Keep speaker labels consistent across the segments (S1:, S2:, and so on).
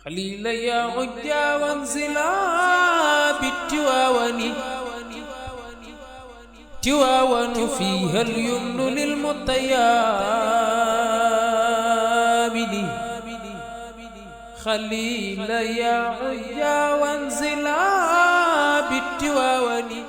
S1: خليل يا عجا وانزلا بالتواون تواون فيها اليمن للمطيابد خليل يا عجا وانزلا بالتواون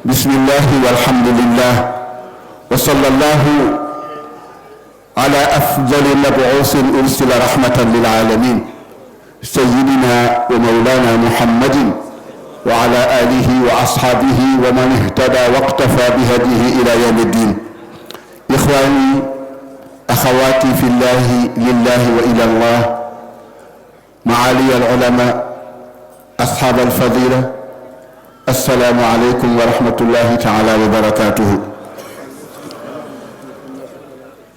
S2: بسم الله والحمد لله وصلى الله على أفضل مبعوث أرسل رحمة للعالمين سيدنا ومولانا محمد وعلى آله وأصحابه ومن اهتدى واقتفى بهديه إلى يوم الدين. إخواني أخواتي في الله لله وإلى الله، معالي العلماء أصحاب الفضيلة، السلام عليكم ورحمة الله تعالى وبركاته.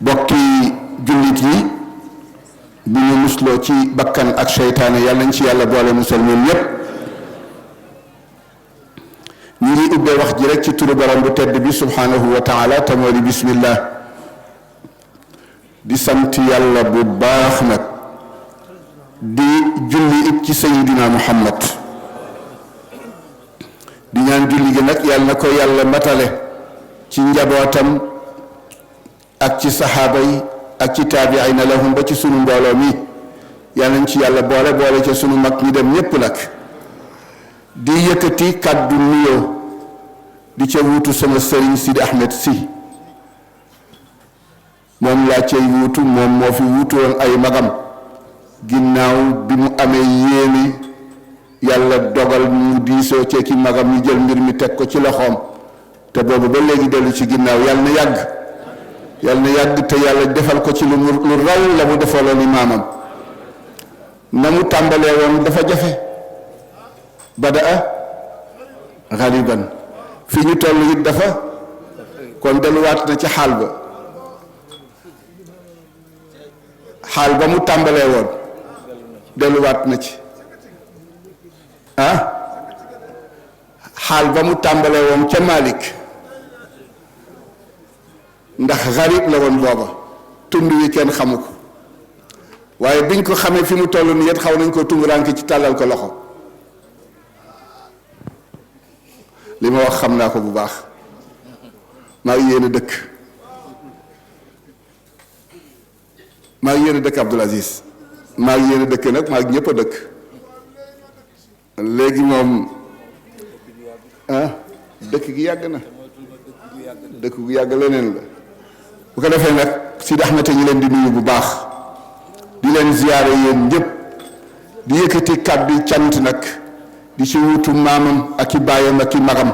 S2: bokki jullit yi bu ñu musloo ci bakkan ak seytaane yàlla nañ ci yàlla boole musal ñun ñépp. ñu ngi ubbee wax ji rek ci turu borom bu tedd bi subhanahu wa taala te moo di bismillah di sant yàlla bu baax nag di julli it ci sayidina muhammad di ñaan julli gi nag yàlla na ko yàlla matale ci njabootam ak ci saxaaba yi ak ci taabiina lahum ba ci sunu mbooloo mi yàlla nañ ci yàlla boole ca sunu mag ñi dem ñépp nag di yëkkati kàddu nuyoo di ca wuutu sama sëriñ Sidi Ahmed si moom laa cay wuutu moom moo fi wuutu woon ay magam ginnaaw bi mu amee yéene yàlla dogal mu diisoo ci ki magam ñu jël mbir mi teg ko ci loxoom te boobu ba léegi dellu ci ginnaaw yàlla na yàgg te yàlla defal ko ci lu raw la mu defaloon i maamam na mu tàmbalee woon dafa jafe badaa xariban fi ñu toll it dafa kon delluwaat na ci xaal ba mu tàmbalee woon delluwaat na ci xaal ba mu tàmbalee woon ca Malik ndax xarib la woon booba tund wi kenn xamu ko waaye biñ ko xamee fi mu toll nii yet xaw nañ ko tumuraanke ci tàllal ko loxo li ma wax xam naa ko bu baax maa ngi yéen a dëkk Abdoul Aziz maa ngi yéen a dëkk nag maa ngi ñëpp a dëkk léegi moom dëkk gi yàgg na dëkk gu yàgg leneen la bu ko defee nag Sidi Ahmed ñu leen di nuyu bu baax di leen ziyaare yéen ñëpp di yëkkati kàddu cant nag di ci wutu maamam ak i baayam ak i magam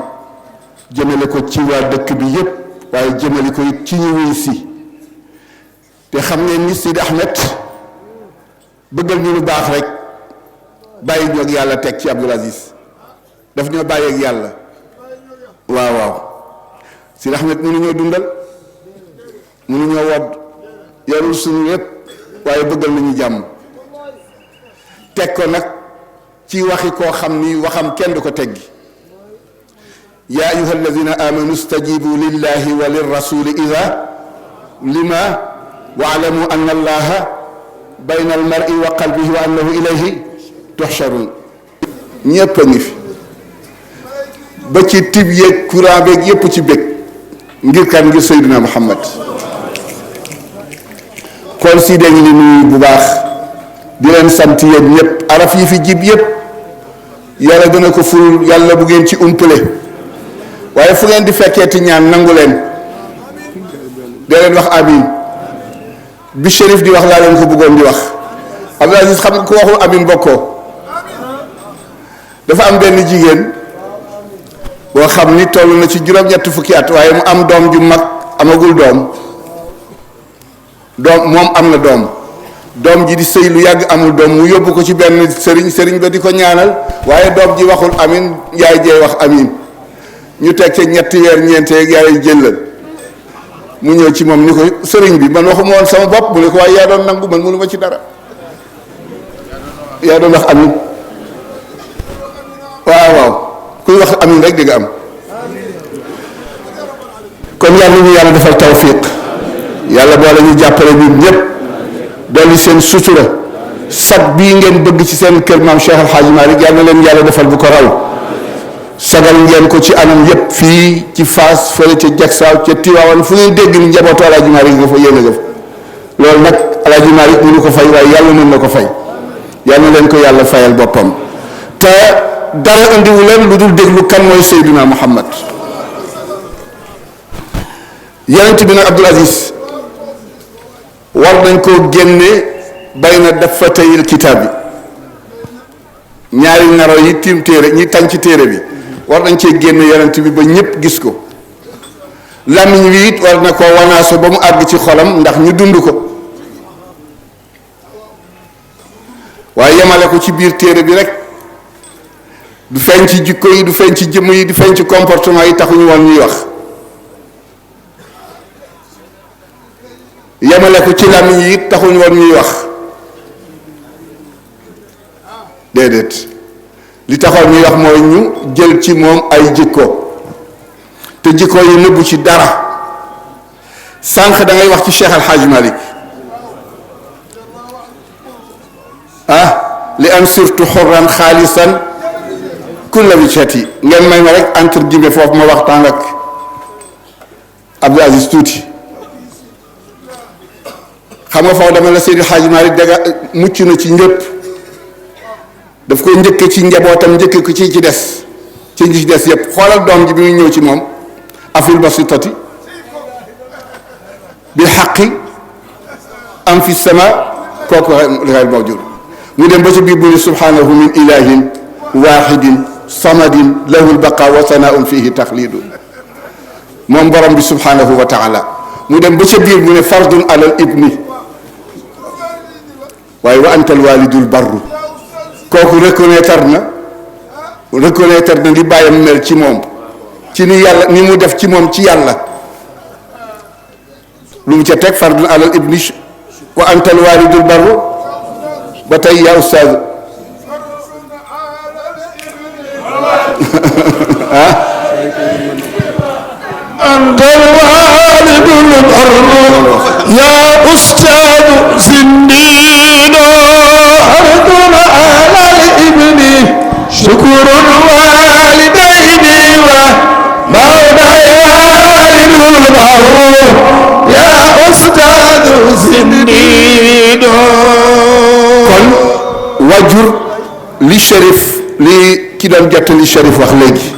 S2: jëmale ko ci waa dëkk bi yépp waaye jëmale ko it ci ñu wuy si te xam ngeen ni Sidi Ahmed bëggal ñu lu baax rek bàyyi ñoo ak yàlla teg ci Abdoul Aziz daf ñoo bàyyi ak yàlla waaw Sidi Ahmed mënuñoo dundal mënuñoo wodd yorul suñu lépp waaye bëggal nañu jàmm teg ko nag ci waxi koo xam ni waxam kenn du ko teggi yaa ayuha alladina amanu stajibu lillahi wa lirrasuli ida lima waalamu an allaha bayna almari wa qalbihi wa annahu ilayhi tuhsharun ñépp a ngi fi ba ci tib yeeg courant beeg yépp ci bég ngir kan ngir Seydina Muhammad kon si dañ li nuyu bu baax di leen sant yéen ñëpp araf yi fi jib yépp yàlla dana ko ful yàlla bu ngeen ci umpale waaye fu ngeen di fekkee ti ñaan nangu leen dee leen wax amin bi Chérif di wax laa leen ko bëggoon di wax Abdoul Aziz xam nga ko waxul amin bokkoo dafa am benn jigéen boo xam ni toll na ci juróom-ñett fukki at waaye mu am doom ju mag amagul doom moom am na doom ji di sëy lu yàgg amul doom mu yóbbu ko ci benn sëriñ ba di ko ñaanal waaye doom ji waxul amin yaay jee wax amin ñu teg ca ñetti weer ñeente yaay jëllal mu ñëw ci moom ni ko sëriñ bi man waxuma woon sama bopp mu ne ko waaye yaa doon nangu man mënu ma ci dara yaa doon wax amin waaw kuy wax amin rek di nga am kon yàlla ñu yàlla defal tawfiq yàlla boole ñu jàppale ñun ñëpp dolli seen sutura sag bii ngeen bëgg ci seen kër maam Cheikh El Hadj Malick yàlla leen yàlla defal bu ko raw sagal ngeen ko ci anam yëpp fii ci Fass fële ca Jaksaaw ca Tiwaawan fu ngeen dégg ni njabootu El Hadj Malick nga fa yéene nga fa loolu nag El Hadj Malick mënu ko fay waaye yàlla mën na ko fay yàlla leen ko yàlla fayal boppam te dara indiwu leen lu dul déglu kan mooy Seydina Muhammad yonent bi nag Abdoul Aziz war nañ koo génne bayna daffatayil kitaab bi ñaari naro yi tiim téere ñi tànc téere bi war nañ cee génne yonent bi ba ñépp gis ko làmmiñ wi it war na koo wanaaso ba mu àgg ci xolam ndax ñu dund ko waaye yemale ko ci biir téere bi rek du feeñ ci jikko yi du feeñ ci jëmm yi du feeñ ci comportement yi taxuñu woon ñuy wax yemale ko ci làmmiñ yi it taxuñu woon ñuy wax déedéet li taxoon ñuy wax mooy ñu jël ci moom ay jikko te jikko yi nëbbu ci dara. sànq da ngay wax ci Cheikh Al Hadj Malick li am surtout xurran xaalisan kulla wichati ngeen may ma rek entre guillemets foofu ma waxtaan ak Abdou Aziz tuuti. xam nga foofu dama la Seydi Hadj Malick daga mucc na ci ñëpp daf ko njëkk ci njabootam njëkk ko ci des ci ñi ci des yëpp xoolal doom ji bi muy ñëw ci moom afil basitati bil xaqi am fi sama kooku xel mawjud mu dem ba ci biir bu ne subhanahu min ilahin waxidin samadin lahu lbaqa wa sanaun fihi taxlidu moom borom bi subhanahu wa taala mu dem ba ca biir mu ne fardun alal ibni waaye wa antal walidul barru kooku reconnaître na li bàyyam mel ci moom ci ni yàlla ni mu def ci moom ci yàlla lu mu ca teg fardun alal ibni wa antal walidul barru ba tey yaa ustaaz
S3: أنت الوالد البر يا أستاذ سنين أرضنا على الابن شكر الوالدين ومولاي والد البر يا أستاذ سنين
S2: kon wajur li Cherif li ki doon jottali Cherif wax léegi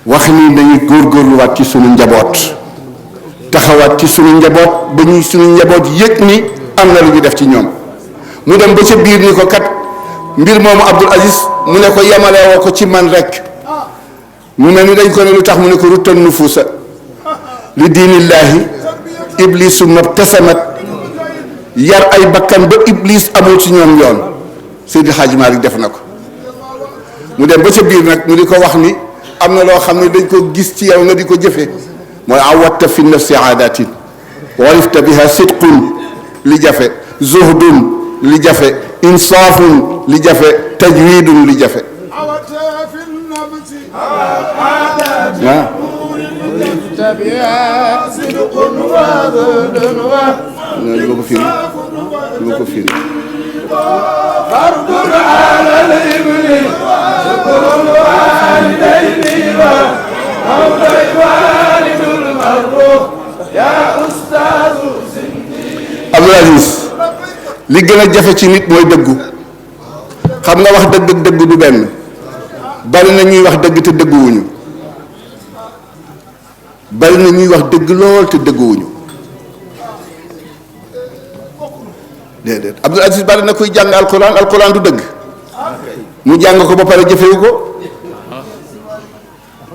S2: wax ni nañu góorgóorluwaat ci sunu njaboot taxawaat ci sunu njaboot ba ñuy sunu njaboot yëg ni am na lu ñu def ci ñoom mu dem ba ca biir ni ko kat mbir moomu Abdul Aziz mu ne ko yemale woo ko ci man rek mu mel ni dañ ko ne lu tax mu ne ko ruttan nufuusa li diinillaahi iblisu mabtasamat yar ay bakkan ba iblis amul ci ñoom yoon Seydi Hadji Malick def na ko mu dem ba ca biir nag mu di ko wax ni am na loo xam ne dañ ko gis ci yow nga di ko jëfe mooy awatta fi nafsi aadatin warifta biha sidqun li jafe zuhdun li jafe insaafun li jafe tajwidun li jafe lu ko firi lu ko firi
S3: فردٌ على الابن شكر الوالدين ومولاي والد البر يا أستاذ
S2: Abdul Aziz li gën a jafe ci nit mooy dëggu xam nga wax dëgg ak dëgg du benn bari na ñuy wax dëgg te dëgguwuñu bari na ñuy wax dëgg lool te dëgguwuñu déedéet Abdul Aziz bari na kuy jàng alquran du dëgg mu jàng ko ba pare jëfewu ko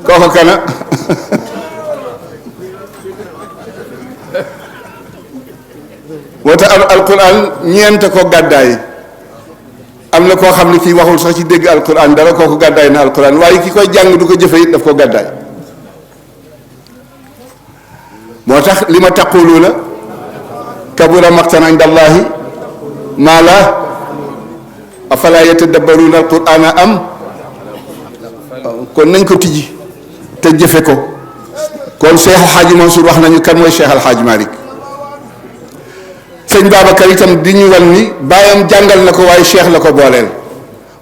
S2: kooku kana moo tax alquran ñeent ko gàddaay am na koo xam ne kii waxul sax ci dégg alquran dara kooku gàddaay na alquran waaye ki koy jàng du ko jëfe it daf ko gàddaay moo tax li ma taquluuna kabura maqtan inda allahi maa la afala yatadabbaruuna alqurana am kon nañ ko tijji te jëfe ko kon Cheikh El Hadj Mansour wax nañu kan mooy Cheikh El Hadj Malick sëñ Babacar itam di ñu wan ni bàyyam jàngal na ko waaye cheikh la ko booleel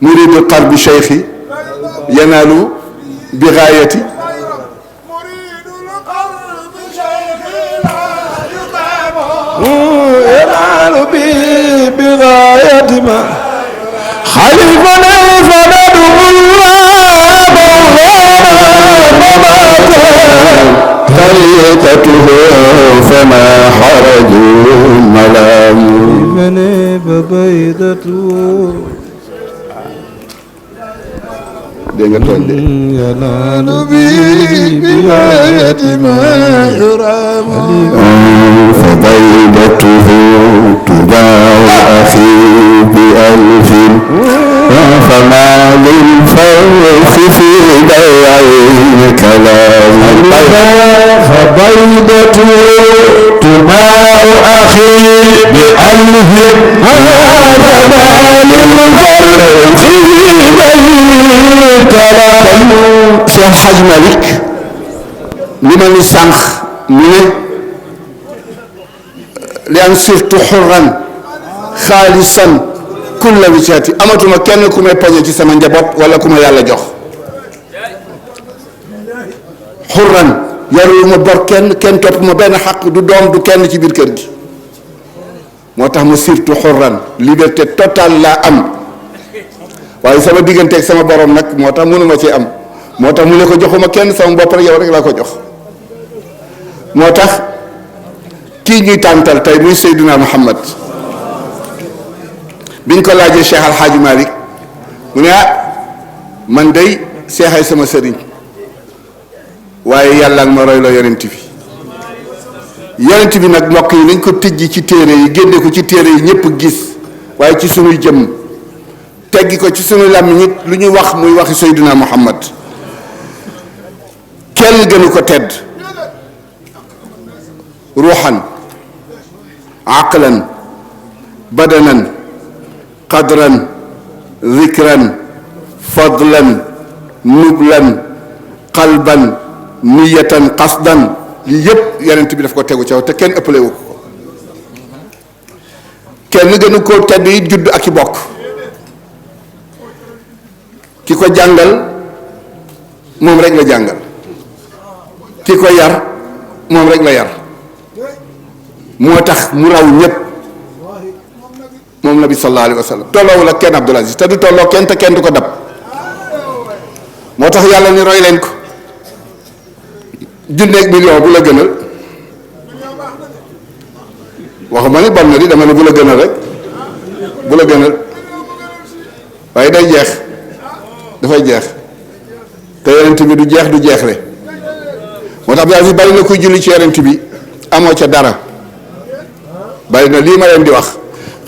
S2: muridul qalbi cheikhi yanaalu bi gaayati
S3: ينال به بغاية ما خليفنا فندعو الله
S2: طريقته فما حرج ملام
S3: من ببيضته
S2: dégg nga tooñ de
S3: ينال به بغاية ما يرام
S2: فبيضته تباع أخي بألف فما للفرخ في بيع كلام
S3: فبيضته تباع أخي بألف فما للفرخ في بيع كلام
S2: Cheikh Hadj Malick li ma ni sànq mu ne li an sirtu xurran xaalisan kulla wisaati amatuma kenn ku may poñe ci sama njaboot wala ku ma yàlla jox xurran yorul ma bor kenn topp ma benn xaq du doom du kenn ci biir kër gi moo tax ma sirtu xurran liberté totale laa am waaye sama digganteeg sama borom nag moo tax mënuma ci am moo tax mu ne ko joxuma kenn sama bopp rek yow rek laa ko jox moo tax kii ñuy tàntal tey muy Seydina Muhammad biñ ko laajee Cheikh Al Hadj Malick mu ne man day seexay sama sëriñ waaye yàlla ma roy la yonent bi nag mbokk yi nañ ko tijji ci téere yi génne ko ci téere yi ñëpp gis waaye ci sunuy jëmm teggi ko ci sunu làmmiñ nit lu ñuy wax muy waxi Seydina Muhammad kenn gënu ko tedd ruuxan aqlan badanan qadran zikran fadlan nublan qalban niyatan qasdan lii yëpp yonent bi daf ko tegu caw te kenn ëppale wu ko kenn gënu koo tedd it judd ak i bokk ki ko jàngal moom rek la jàngal ki ko yar moom rek la yar moo tax mu raw ñépp moom nabi sallallahu alayhi wa sallam tolloowul ak kenn Abdul Aziz te du tolloo kenn te kenn du ko dab moo tax yàlla ni roy leen ko junneeg million bu la gënal waxuma ni bon na di dama ne bu la gënal rek bu la gënal waaye day jeex dafay jeex te yonent bi du jeex du jeexle moo tax Abdul Aziz bari na kuy julli ci yonent bi amoo ca dara bari na lii ma leen di wax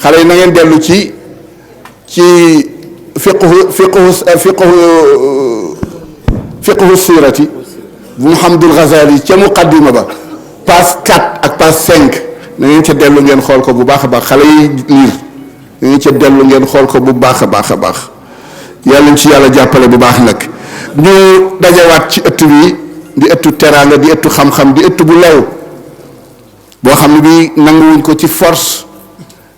S2: xale yi na ngeen dellu ci fiqhu siirati bu Muhammadul Ghazali ca muqaddima ba page 4 ak page 5 na ngeen ca dellu ngeen xool ko bu baax a baax xale yi liir na ngeen ca dellu ngeen xool ko bu baax a baax a baax yàlla ci yàlla jàppale bu baax nag ñu dajawaat ci ëtt bi di ëttu teraanga di ëttu xam-xam di ëttu bu lew boo xam ne bi nanguwuñ ko ci force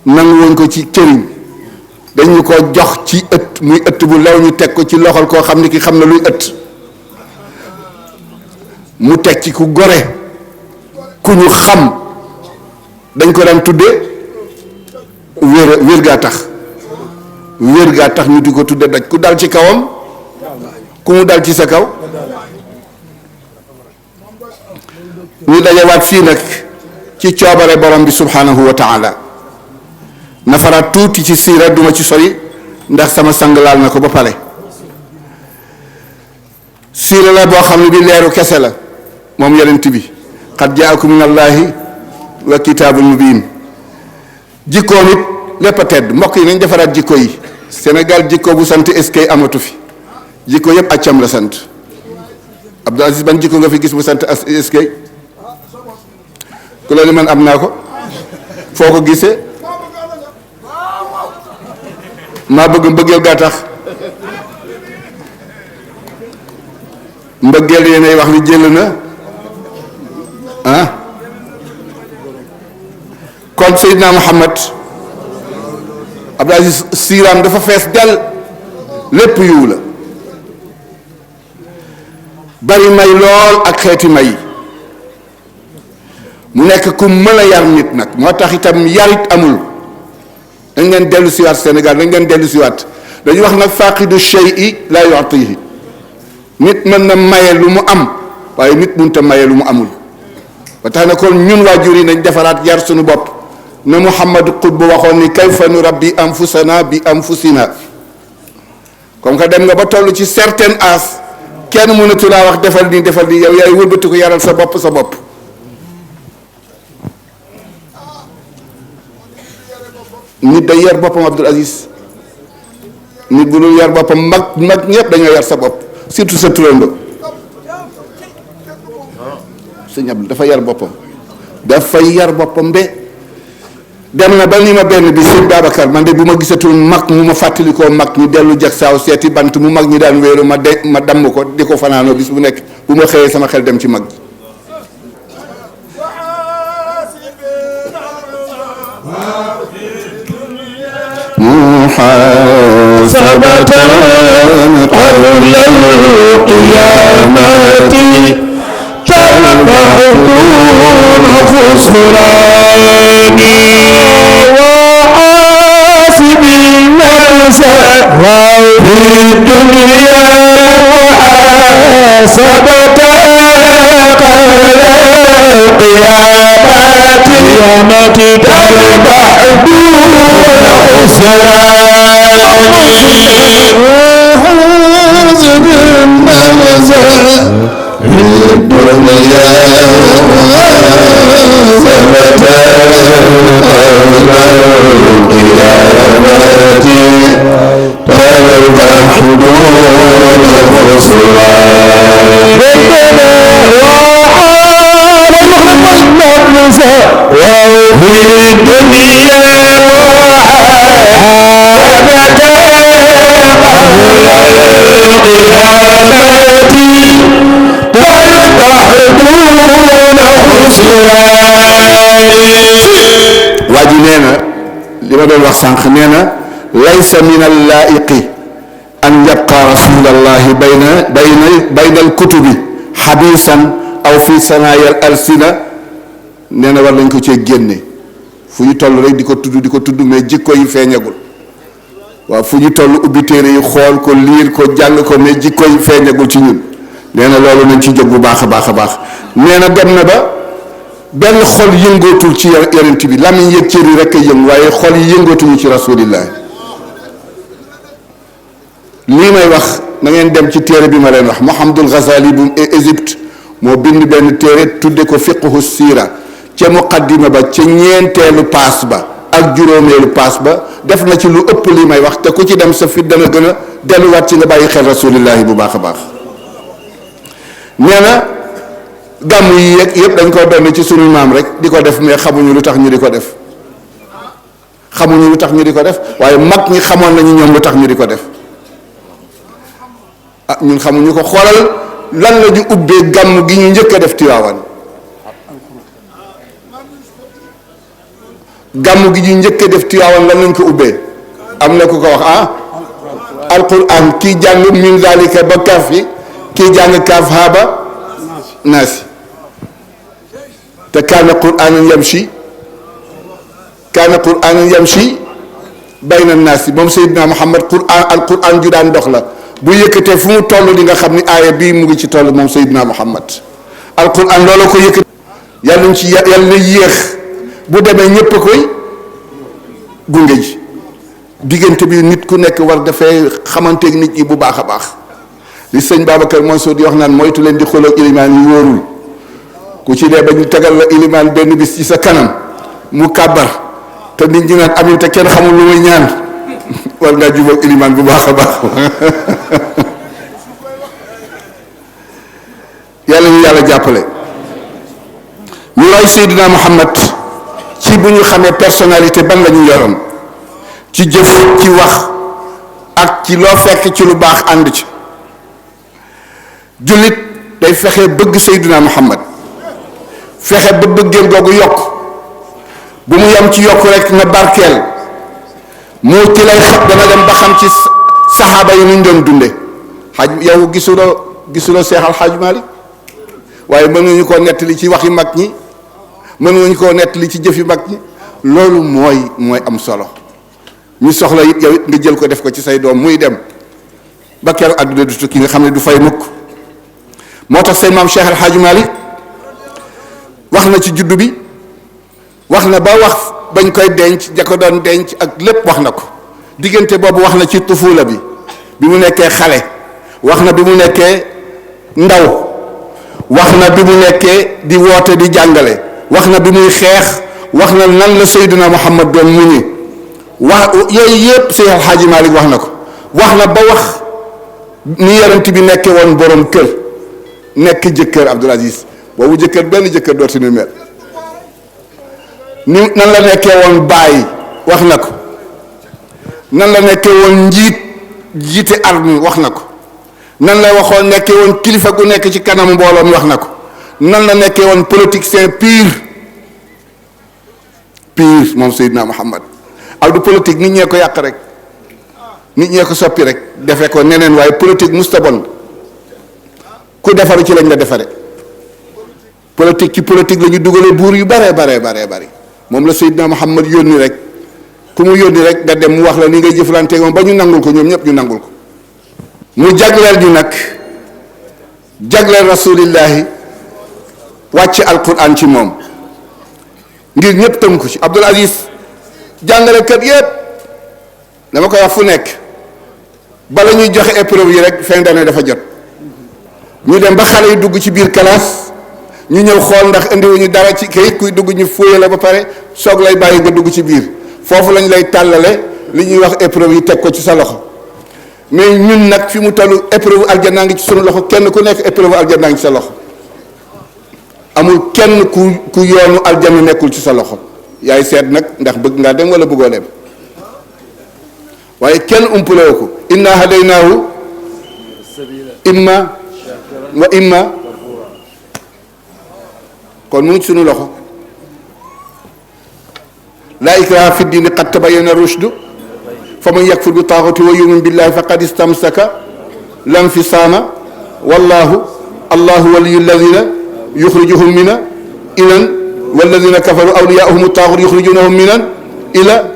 S2: nanguwuñ ko ci cëriñ dañu ko jox ci ëtt muy ëtt bu lew ñu teg ko ci loxol koo xam ne ki xam na luy ëtt mu teg ci ku gore ku ñu xam dañ ko daan tudde wér gaa tax ñu di ko tudde daj ku dal ci kawam ku mu dal ci sa kaw ñu dajewaat fii nag ci coobare borom bi subhanahu wa taala nafaraat tuuti ci siira duma ci sori ndax sama sang laal na ko ba pare siira la boo xam ne bi leeru kese la moom yonent bi qad jaakum min allahi wa kitaabun mubin jikkoom it lépp a tedd mbokk yi nañ defaraat jikko yi Sénégal jikko bu sant eskay amatu fi jikko yëpp accam la sant Abdou Aziz ban jikko nga fi gis bu sant eskay ku la ni man am naa ko foo ko gisee maa bëgg mbëggeel gaa tax mbëggeel yéenay wax ni jël na kon Seydina Muhammad Abdou Aziz siiraam dafa fees del lépp yiw la bari may lool ak xeeti may mu nekk ku mën a yar nit nag moo tax itam yarit amul dañ ngeen dellu siwaat Sénégal dañ ngeen dellu siwaat dañuy wax nag faqidu shay'i la yu'tihi nit mën na maye lu mu am waaye nit mënut a maye lu mu amul ba tax na kon ñun waajur yi nañ defaraat yar suñu bopp na Muhammad Qutb waxoon ni kayfa nurabbi anfusana bi anfusina comme que dem nga ba toll ci certain âge kenn mënatu laa wax defal nii yow yaay wëlbati ko yaral sa bopp nit day yar boppam Abdul Aziz nit bu dul yar boppam mag ñëpp dañoo yar sa bopp surtout sa turando sëñ Abdou dafa yar boppam be dem na ba ni ma benn bi sëñ Babacar man de bu ma gisatul mag mu ma fàttalikoo mag ñi dellu jag saaw seeti bant mu mag ñi daan wéeru ma damm ko di ko fanaanoo bis bu nekk bu ma xëyee sama xel dem ci mag
S3: محاسبة قبل القيامة تربح دون خسران وحاسب النفس في الدنيا محاسبة قبل القيامة تربح دون خسران وحاسب النفس في الدنيا
S2: waa ji nee na li ma doon wax sànq nee na laysa min allaiqi an yabqa rasulallahi bayna alkutubi xabisan aw fi sanaaya al alsina nee na war nañ ko cee génne fu ñu toll rek di ko tudd mais jikko yi feeñagul waaw fu ñu toll ubbi téere yi xool ko liir ko jàng ko mais jikko yi feeñagul ci ñun nee na loolu nañ ci jóg bu baax a baax a baax nee na dem na ba benn xol yëngootul ci yonent bi lamiñ yëg cër yi rek a yëngu waaye xol yi yëngootuñu ci rasulillah lii may wax na ngeen dem ci téere bi ma leen wax Muhammadul Ghazali bu Égypte moo bind benn téere tudde ko fiqhu siira ca muqaddima ba ca ñeenteelu paas ba ak juróomeelu paas ba def na ci lu ëpp lii may wax te ku ci dem sa fit dana gën a delluwaat ci nga bàyyi xel rasulillahi bu baax a baax nee na gàmm yi yëpp dañ ko doon ci sunu maam rek di ko def mais xamuñu lu tax ñu di ko def waaye mag ñi xamoon nañu ñoom lu tax ñu di ko def ah ñun xamuñu ko. xoolal lan la ñu ubbee gàmm gi ñu njëkk a def Tiwaawan gàmm gi ñu njëkk a def Tiwaawan lan lañ ko ubbee am na ku ko wax alquran kii jàng min zalika ba kaaf yi kii jàng kaaf haaba naasi te kaana quraanan yamshi bayna naasi moom Seydina Muhammad alquran ju daan dox la bu yëkkatee fu mu toll di nga xam ni aaya bii mu ngi ci toll moom Seydina Muhammad alquran loolu ko yëkkati yàlla ci yàlla na yéex bu demee ñépp a koy gunge ji diggante bi nit ku nekk war dafay xamanteeg nit ñi bu baax a baax li sëñ Babacar Mansour di wax naan moytu leen di xooloo ilimaan yi wóorul ku ci dee ba ñu tegal la ilimaan benn bis ci sa kanam mu kàbbar te nit ñi naan amin te kenn xamul lu muy ñaan war ngaa jubóog ilimaan bu baax a baax yàlla ñu yàlla jàppale ñu roy Seydina Muhammad ci bu ñu xamee personnalité ban la ñu yoroon ci jëf ci wax ak ci loo fekk ci lu baax ànd ci jullit day fexe bëgg Seydina Muhammad fexe ba bëggeel googu yokk bu mu yem ci yokk rek na barkeel mu ci lay xam dana dem ba xam ci saxaaba yi nuñ doon dunde xaj yow gisuloo seexal xaaj Maalik waaye mën nga ñu koo nettali ci waxi mag ñi mën nga ñu koo nettali ci jëfi mag ñi loolu mooy am solo ñu soxla it yow it nga jël ko def ko ci say doom muy dem ba keroog àdduna du tukki nga xam ne du fay mukk moo tax say maam Cheikh El Hadj Malick wax na ci juddu bi wax na ba wax bañ koy denc ja ko doon denc ak lépp wax na ko diggante boobu wax na ci tufuula bi mu nekkee xale wax na bi mu nekkee ndaw wax na bi mu nekkee di woote di jàngale wax na bi muy xeex wax na nan la Seydina Muhammad doon muñi wax yooyu yëpp Cheikh El Hadj Malick wax na ko wax na ba wax ni yonent bi nekkee woon borom kër nekk jëkkër Abdul Aziz boobu jëkkër benn jëkkër dootu ni mel ni nan la nekkee woon bàyyi wax na ko nan la nekkee woon jiite arme wax na ko nan la waxoon nekkee woon kilifa gu nekk ci kanamu mbooloo mi wax na ko nan la nekkee woon politicien pire moom Seydina Muhammad aw du politique nit ñee ko yàq rek nit ñee ko soppi rek defe ko neneen waaye politique musta bon ku defaru ci lañ la defare politique ci politique la ñu dugalee buur yu bare moom la Seydina Muhammad yónni rek ku mu yónni rek nga dem mu wax la ni ngay jëflanteeg moom ba ñu nangul ko ñoom ñëpp ñu nangul ko mu jagleel ñu nag jagleel rasulillahi wàcc alquran ci moom ngir ñëpp tënku ci. Abdul Aziz jàngalekat yëpp dama koy wax fu nekk bala ñuy joxe épreuve yi rek fin d'année dafa jot ñu dem ba xale yi dugg ci biir classe ñu ñëw xool ndax indiwuñu dara ci kayit kuy dugg ñu fóoye la ba pare soog lay bàyyi nga dugg ci biir foofu lañ lay tàllale li ñuy wax épreuve yi teg ko ci sa loxo mais ñun nag fi mu tollu épreuve aljanna ngi ci sunu loxo kenn ku nekk épreuve aljanna ngi ci sa loxo amul kenn ku yoonu aljanna nekkul ci sa loxo yaay seet nag ndax bëgg ngaa dem wala bëggoo dem waaye kenn umpalewu ko inna hadaynaahu imma wa imma kon mu ngi ci sunu loxo laa ikraha fi diini qad tabayyana rushdu fa man yakfur bi taaxuti wa yumin billahi faqad istamsaka lam fi saama wallahu waliyu alladina yuxrijuhum mina ilan walladina kafaru awliyaahum taaxut yuxrijunahum minan ila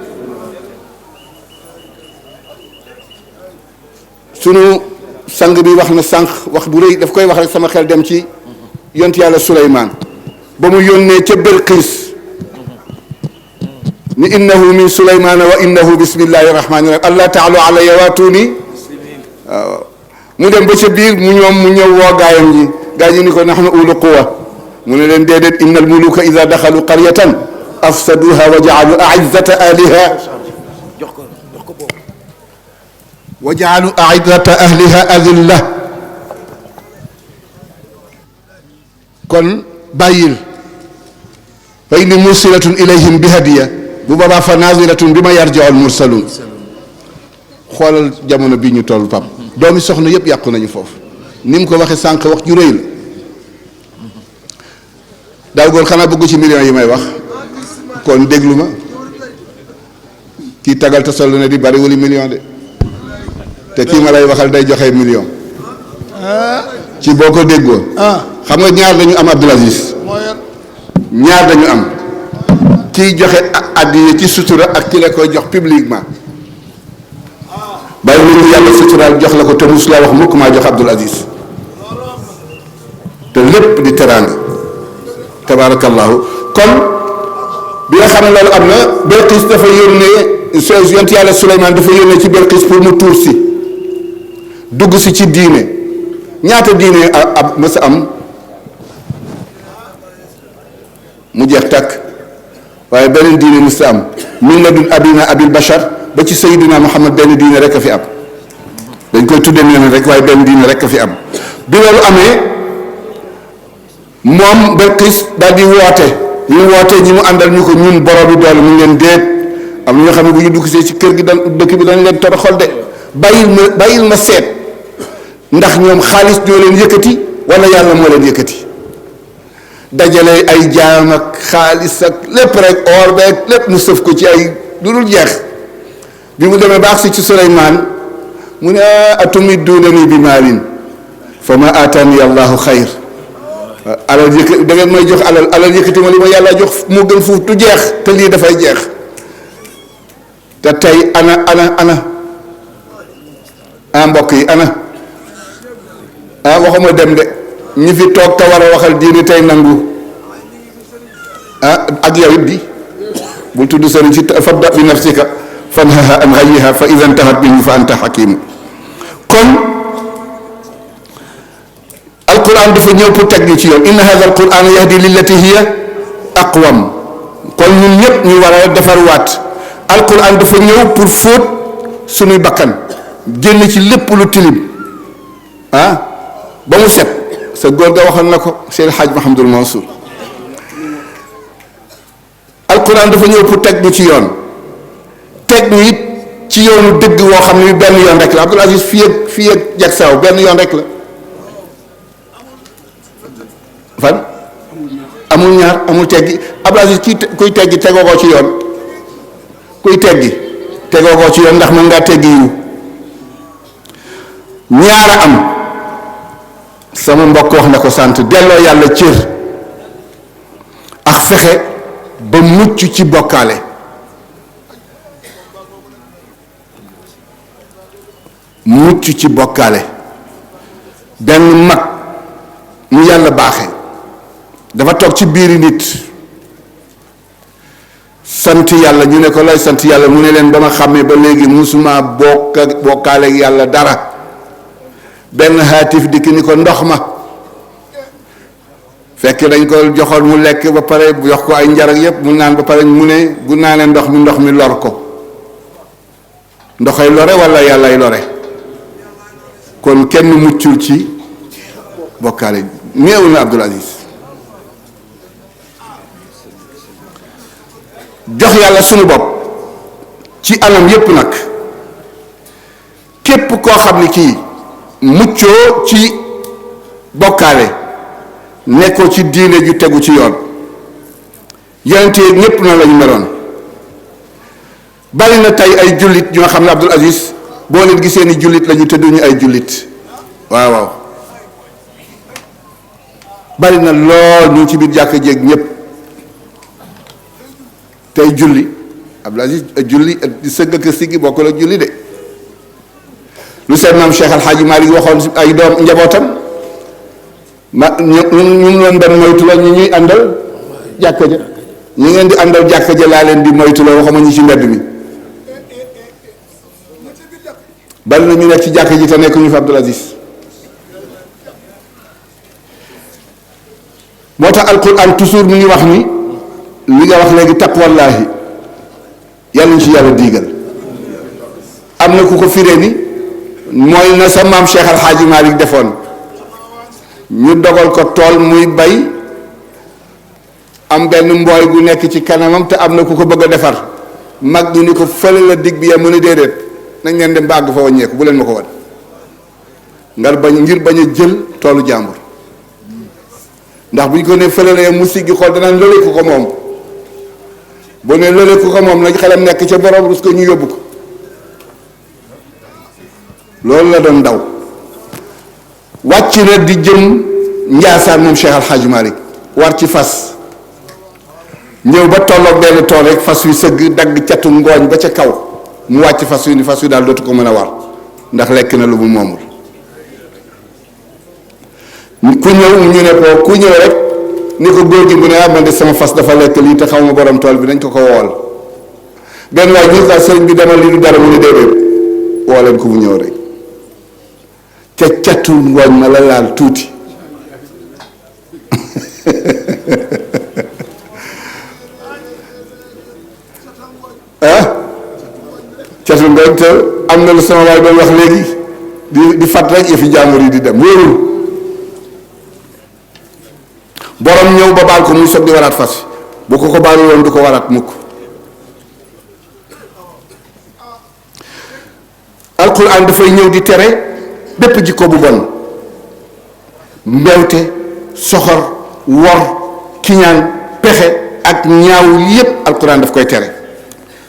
S2: sunu sang bi wax na sànq wax bu rëy daf koy wax rek sama xel dem ci yont yàlla Suleymaan ba mu yónnee ca Belqiis ni innahu min Suleymaana wa innahu bismillahi rahmaani rahim allah taalu alayya waatuni waaw mu dem ba ca biir mu ñëw woo gaayam ji gaa ñu ni ko nahnu ulu quwa mu ne leen déedéet innal muluka ida daxalu qaryatan afsaduha wa jaalu aizzata ahliha wa jaalu aizzata ahliha adilla kon bàyyil fa inni mursilatun ilayhim bi hadiya bu boobaa fa naziratun bi ma yarji'ul mursalun xoolal jamono bii ñu toll pap doomi soxna yëpp yàqu nañu foofu ni mu ko waxee sànq wax ju rëy la daaw góor xanaa bëgg ci millions yi may wax kon déglu ma kii tagal te sol ne di bari wali million de te kii ma lay waxal day joxe million ci boo ko déggoo xam nga ñaar dañu am Abdul Aziz ñaar dañu am kiy joxe addiya ci sutura ak ki la koy jox publiquement bàyyi lu ñu yàlla suturaal jox la ko te mus laa wax mukk maa jox Abdul Aziz te lépp di teraanga tabarakallahu kon bi nga xam ne loolu am na Belqiis dafa yónnee yonent yàlla Suleymaan dafa yónnee ci Belqiis pour mu tuur si dugg si ci diine ñaata diine ab mës a am mu jeex takk waaye beneen diine mës a am min ladun abina abil bashar ba ci Sayyidina Muhammad benn diine rek a fi am dañ koy tuddee neneen rek waaye benn diine rek a fi am bi loolu amee moom Belqiis daal di woote ñu wootee ñi mu àndal ñu ko ñun borom bi doole mu ngi leen déet am na ñoo xam ne bu ñu dugg see ci kër gi dëkk bi dañ leen toroxal de bàyyil ma seet ndax ñoom xaalis ñoo leen yëkkati wala yàlla moo leen yëkkati dajale ay jaam ak xaalis ak lépp rek or beeg lépp mu sëf ko ci ay lu dul jeex bi mu demee baax si ci Suleymaan mu ne atumidduunanii bi maalin fa ma aataani allahu xayr alal yëkkati da ngeen may jox alal yëkkati ma li ma yàlla jox moo gën fuuf du jeex te lii dafay jeex te tey ana mbokk yi ana waxuma dem de ñi fi toog te war a waxal diini tey nangu ak yow it di bul tudd sëriñ si fabda bi nafsika fanhaha an ghayyiha fa idha intahat bihi fa anta hakim kon alquran dafa ñëw pour teg ñu ci yoon inna hadha alquran yahdi lillati hiya aqwam kon ñun ñëpp ñu war a defarwaat alquran dafa ñëw pour fóot suñuy bakkan génn ci lépp lu tilim ba mu set sa góor ga waxoon na ko Seydi Hadj Mahamadul Mansour alquran dafa ñëw pour teg ñu ci yoon teg ñu it ci yoonu dëgg woo xam ne benn yoon rek la Abdul Aziz fii ak Jaksaaw benn yoon rek la fan amul ñaar amul teggi Abdul Aziz kuy teggi tegoo ko ci yoon kuy teggi tegoo ko ci yoon ndax mën ngaa teggi yiw ñaara am sama mbokk wax na ko sant delloo yàlla cër ak fexe ba mucc ci bokkaale. mucc ci bokkaale. benn mag mu yàlla baaxe dafa toog ci biiri nit sant yàlla ñu ne ko lay sant yàlla mu ne leen ba ma xàmmee ba léegi musuma bokkaale ak yàlla dara. benn haatif dikk ni ko ndox ma fekk dañ ko joxoon mu lekk ba pare jox ko ay njar ak yépp mu naan ba pare mu ne bu naanee ndox mi lor ko. ndoxay lore walla yàllay lore kon kenn muccul ci bokkaale néew na Abdul Aziz. jox yàlla sunu bopp ci anam yépp nag képp koo xam ni kii muccoo ci bokkaale nekkoo ci diine ju tegu ci yoon. yonente ñépp na lañu meloon. bari na tey ay jullit ñoo xam ne Abdul Aziz boo leen gisee ni jullit lañu te duñu ay jullit. waaw waaw bari na lool ñu ci biir jàkk jéeg ñépp tey julli Abdul Aziz julli di sëgg ak siggi bokkul ak julli de. lu seen maam Cheikh Al Hadji Malick waxoon ay doom njabootam ñu leen doon moytu la ñu ñuy àndal jàkka ja ñu ngeen di àndal jàkka ja laa leen di moytu la waxuma ñu ci mbedd mi. bari na ñu nekk ci jàkka ji te nekk ñu fa Abdul Aziz. moo tax alquran toujours mu ngi wax ni li nga wax léegi taqwallaahi yàlla ñu ci yàlla diigal. am na ku ko firee ni mooy na sa maam Cheikh Al Hadji Malick defoon ñu dogal ko tool muy bay am benn mbooy gu nekk ci kanamam te am na ku ko bëgg a defar mag du ni ko fële la dig bi ya mu ne déedéet nañ leen dem ba àgg fa wàññeeku bu leen ma ko wan ngir bañ a jël toolu jàmbur ndax bu ñu ko ne fële la mu siggi xool danaan lële ku ko moom bu ne lële ku ko moom nag xelam nekk ca borom rus ko ñu yóbbu ko loolu la doon daw wàcc na di jëm Njaasaan moom Cheikh Al Hadji Malick war ci fas ñëw ba tolloog benn tool rek fas wi sëgg dagg catu ngooñ ba ca kaw mu wàcc fas wi ni fas wi daal dootu ko mën a war ndax lekk na lu mu moomul. ku ñëw ñu ne ko ku ñëw rek ni ko góor gi bu ne ah man de sama fas dafa lekk lii te xaw ma borom tool bi nañ ko wool benn waay ñu ko sëriñ bi demal li du dara mu ne déedéet woo leen ko mu ñëw rek ca catu ngooñ ma la laal tuuti catu ngooñ te am na lu sama waay doon wax léegi di fat rek yëfi jàmbur yi di dem wóorul borom ñëw ba baal ko muy soog di waraat fas bu ko baalu woon du ko waraat mukk. alquran dafay ñëw di tere bépp jikko bu bon mbewte soxor wor kiñaan pexe ak ñaaw yépp alquran daf koy tere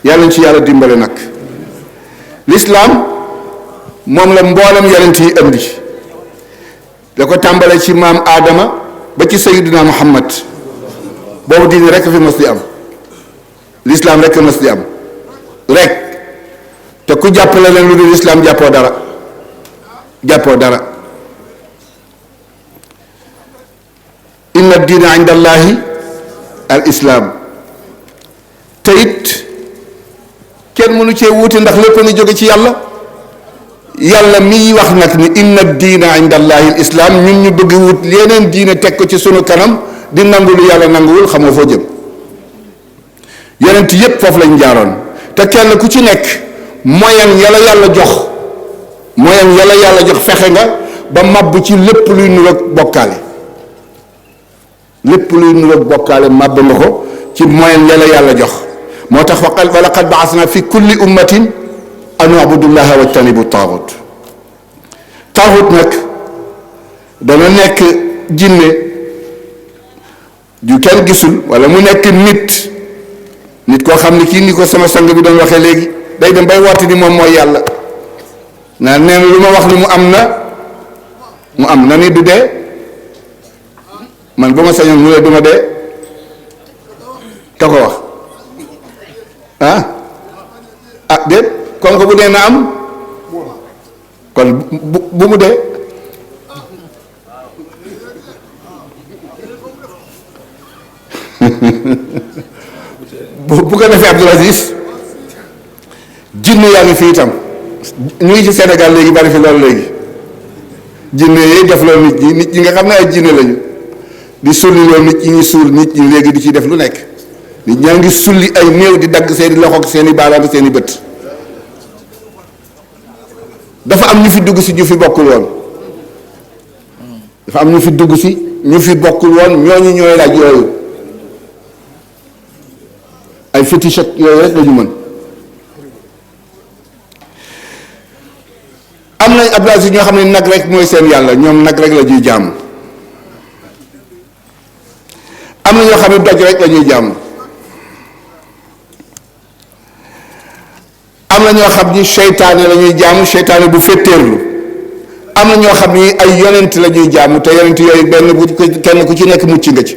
S2: yàlla ñu ci yàlla dimbale nag. lislaam moom la mboolem yonent yi indi da ko tàmbale ci maam Aadama ba ci sayyidina Muhammad boobu diine rekk fi mës di am lislaam rekk mës di am rekk te ku jàppale leen lu dul lislaam jàppoo dara inna diina inda allahi al islaam te it kenn mënu cee wuute ndax lépp ni jóge ci yàlla miy wax nag ni inna diina inda allahi al islaam ñun ñu bëgg wut yeneen diine teg ko ci sunu kanam di nangu lu yàlla nanguwul xam nga foo jëm. yonent yépp foofu lañ jaaroon te kenn ku ci nekk moyen yàlla yàlla jox fexe nga ba màbb ci lépp luy nuroog bokkaale màbb nga ko ci moyen yàlla jox. moo tax wa laqad ba'athna fi kulli ummatin an u'budullaha wajtanibu taaxut nag dana nekk jinne ju kenn gisul wala mu nekk nit koo xam ne kii ni ko sama sang bi doon waxee léegi day dem bay woote ni moom mooy yàlla nee na lu ma wax ni mu am na ni du dee man bu ma sañoon mu ne du ma dee ka ko wax déet kon ko bu dee na am kon bu mu dee bu ko defee Abdoul Aziz jinne yaa ngi fii itam ñu ngi ci Sénégal léegi bari fi loolu léegi jinne yi def loolu nit ñi nga xam ne ay jinne lañu di sulli loolu nit ñi ñu suul nit ñi léegi di ci def lu nekk nit ñaa ngi sulli ay néew di dagg seeni loxo ak seeni baaraam ak seeni bët dafa am ñu fi dugg si ñu fi bokkul woon dafa am ñu fi dugg si ñu fi bokkul woon ñooñu ñooy laaj yooyu ay fétiche yooyu rek lañu mën am nañ Abdoul Aziz ñoo xam ne nag rek mooy seen yàlla ñoom nag rek la ñuy jàmm am na ñoo xam ne doj rek la ñuy jàmm am na ñoo xam ni seytaane la ñuy jàmm seytaane bu féttéerlu am na ñoo xam ni ay yonent la ñuy jàmm te yonent yooyu benn bu kenn ku ci nekk mucc nga ci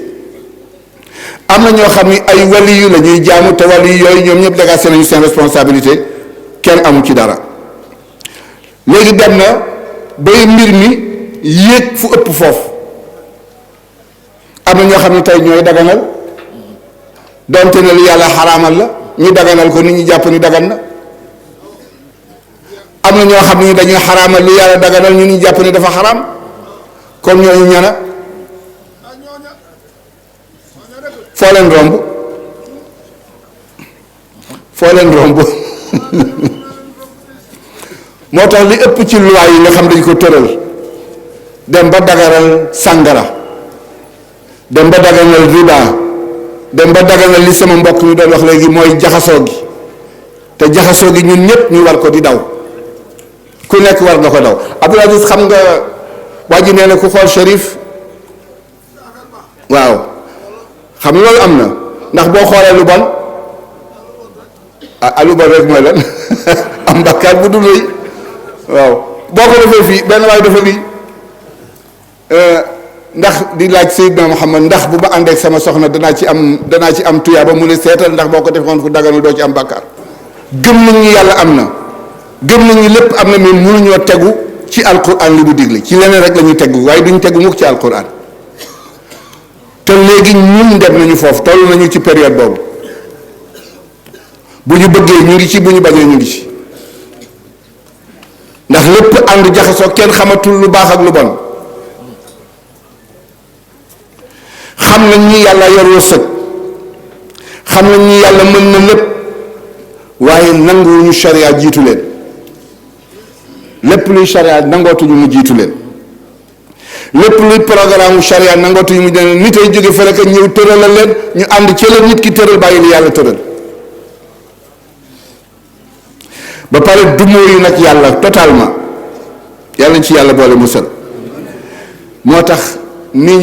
S2: am na ñoo xam ni ay waliyu la ñuy jàmm te waliyu yooyu ñoom ñëpp dégagé nañu seen responsabilité kenn amu ci dara léegi dem na bay mbir mi yéeg fu ëpp foofu am na ñoo xam ne tey ñooy daganal donte ne lu yàlla xaraamal la ñu daganal ko nit ñi jàpp ni dagan na am na ñoo xam ne dañuy xaraamal lu yàlla daganal ñu ni jàpp ni dafa xaraam kon ñooñu ñana foo leen romb moo tax li ëpp ci loi yi nga xam dañ ko tëral dem ba daganal sàngara dem ba daganal riba dem ba daganal li sama mbokk mi doon wax léegi mooy jaxasoo gi te jaxasoo gi ñun ñëpp ñu war ko di daw ku nekk war nga ko daw Abdoul Aziz xam nga waa ji nee na ku xool Cherif waaw xam loolu am na ndax boo xoolee lu bon lu bon rek mooy lan am bakkaar bu dul waaw boo ko defee fii benn waay dafa lii ndax di laaj Seydina Muhammad ndax bu ma ànd ak sama soxna danaa ci am tuyaaba mu ne seetal ndax boo ko defoon fu daganul doo ci am bakkaar gëm nañ ni yàlla am na gëm nañ ni lépp am na mais mënuñoo tegu ci alquran li bu digle ci leneen rek la ñuy tegu waaye duñ tegu mukk ci alquran te léegi ñun dem nañu foofu toll nañu ci période boobu bu ñu bëggee ñu ngi ci bu ñu bañee ñu ngi ci ndax lépp ànd jaxasoo kenn xamatul lu baax ak lu bon xam nañ ni yàlla yor wërsëg xam nañ ni yàlla mën na lépp waaye nanguwuñu sharia jiitu leen lépp luy sharia nangootuñu mu jiitu leen lépp luy programme sharia nangootuñu mu jiitu leen nit ay jóge fële ka ñëw tëralal leen ñu ànd ci la nit ki tëral bàyyi li yàlla tëral ba pare dumoo yi nag yàlla totalement yàlla ci yàlla boole musal moo tax nii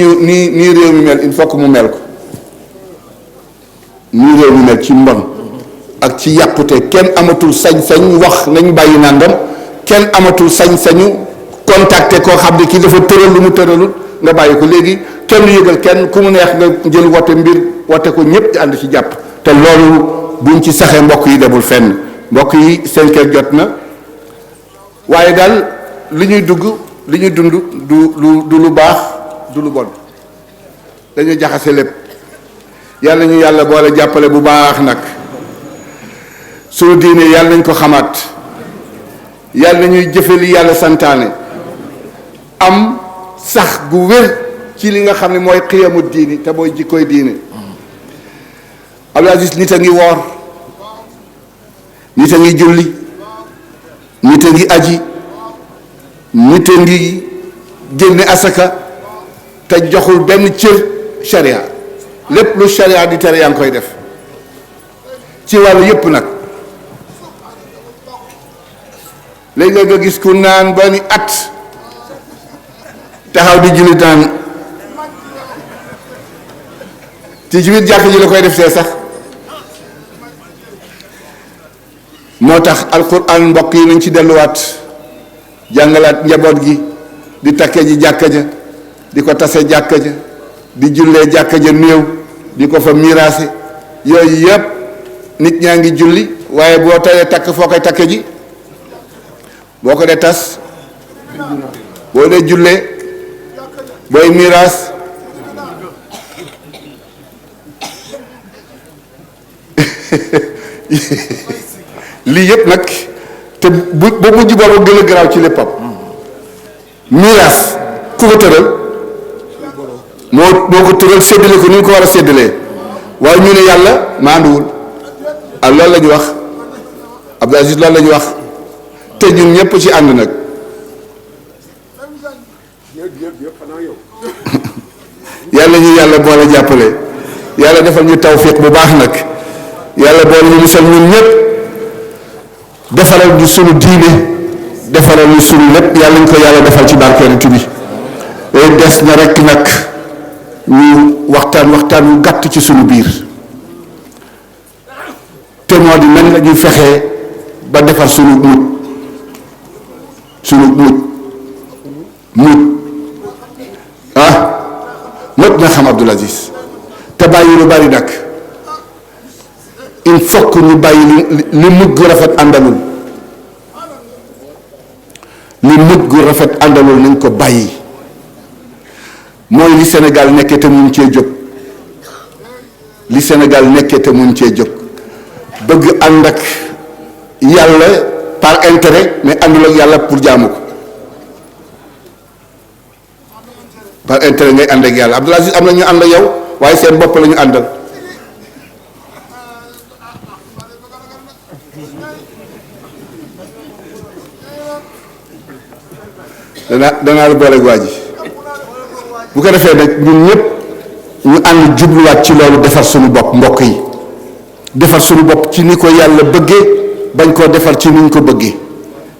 S2: réew mi mel il faut que mu mel ko nii réew mi mel ci mbon ak ci yàqute kenn amatul sañ-sañ wax nañ bàyyi nangam kenn amatul sañ-sañu contacter koo xam ne kii dafa tëral lu mu tëralul nga bàyyi ko léegi kenn lu yëgal kenn ku mu neex nga jël wote mbir wote ko ñëpp di ànd ci jàpp te loolu buñ ci saxee mbokk yi demul fenn mbokk yi seen kër jot na waaye daal li ñuy dund du lu baax du lu bon dañu jaxase lépp yàlla ñu yàlla boole jàppale bu baax nag suñu diine yàlla nañ ko xamaat yàlla nañuy jëfe li yàlla santaane am sax gu wér ci li nga xam ne mooy xiyamu diini te mooy jikkoy diine Abdoul Aziz nit a ngi woor nit a ngi julli nit a ngi aji nit a ngi génne asaka te joxul benn cër sharia lépp lu sharia di tere yaa ngi koy def ci wàllu yépp nag léegi nga gis ku naan ba ni at taxaw di julli naan ci biir jàkk ji la koy def see sax moo tax alquran mbokk yi nañ ci delluwaat jàngalaat njaboot gi di takke ji jàkka ja di ko tase jàkka ja di jullee jàkka ja néew di ko fa miraase yooyu yëpp nit ñaa ngi julli waaye boo tayee takk foo koy takke ji boo ko dee tas boo dee jullee booy miraas lii yëpp nag te bu mujj boobu gën a garaaw ci léppam miraas ku ko tëral moo ko tëral séddale ko ni ñu ko war a séddalee waaye ñu ne yàlla maanduwul ak loolu la ñu wax Abdou Aziz loolu la ñu wax te ñun ñëpp ci ànd nag yàlla ñu yàlla boole jàppale yàlla defal ñu tawfiq bu baax nag yàlla boole ñu musal ñun ñëpp defaral ñu sunu diine defaral ñu sunu lépp yàlla ñu ko yàlla defal ci barkeelatu bi des na rek nag ñu waxtaan wu gàtt ci sunu biir te moo di nan la ñuy fexee ba defar sunu mujj mot na xam Abdoul Aziz te bàyyi lu bari nag il faut que ñu bàyyi li mujj gu rafet àndalul li mujj gu rafet àndalul nañ ko bàyyi mooy li Sénégal nekkee te mun cee jóg li Sénégal nekkee te mun cee jóg bëgg ànd ak yàlla par intérêt mais àndul ak yàlla pour jaamu ko par intérêt ngay ànd ak yàlla Abdoul Aziz am na ñu ànd ak yow waaye seen bopp la ñu àndal danaa la booleeg waa ji bu ko defee nag ñun ñëpp ñu ànd jubluwaat ci loolu defar suñu bopp mbokk yi defar suñu bopp ci ni ko yàlla bëggee bañ koo defar ci ni ñu ko bëggee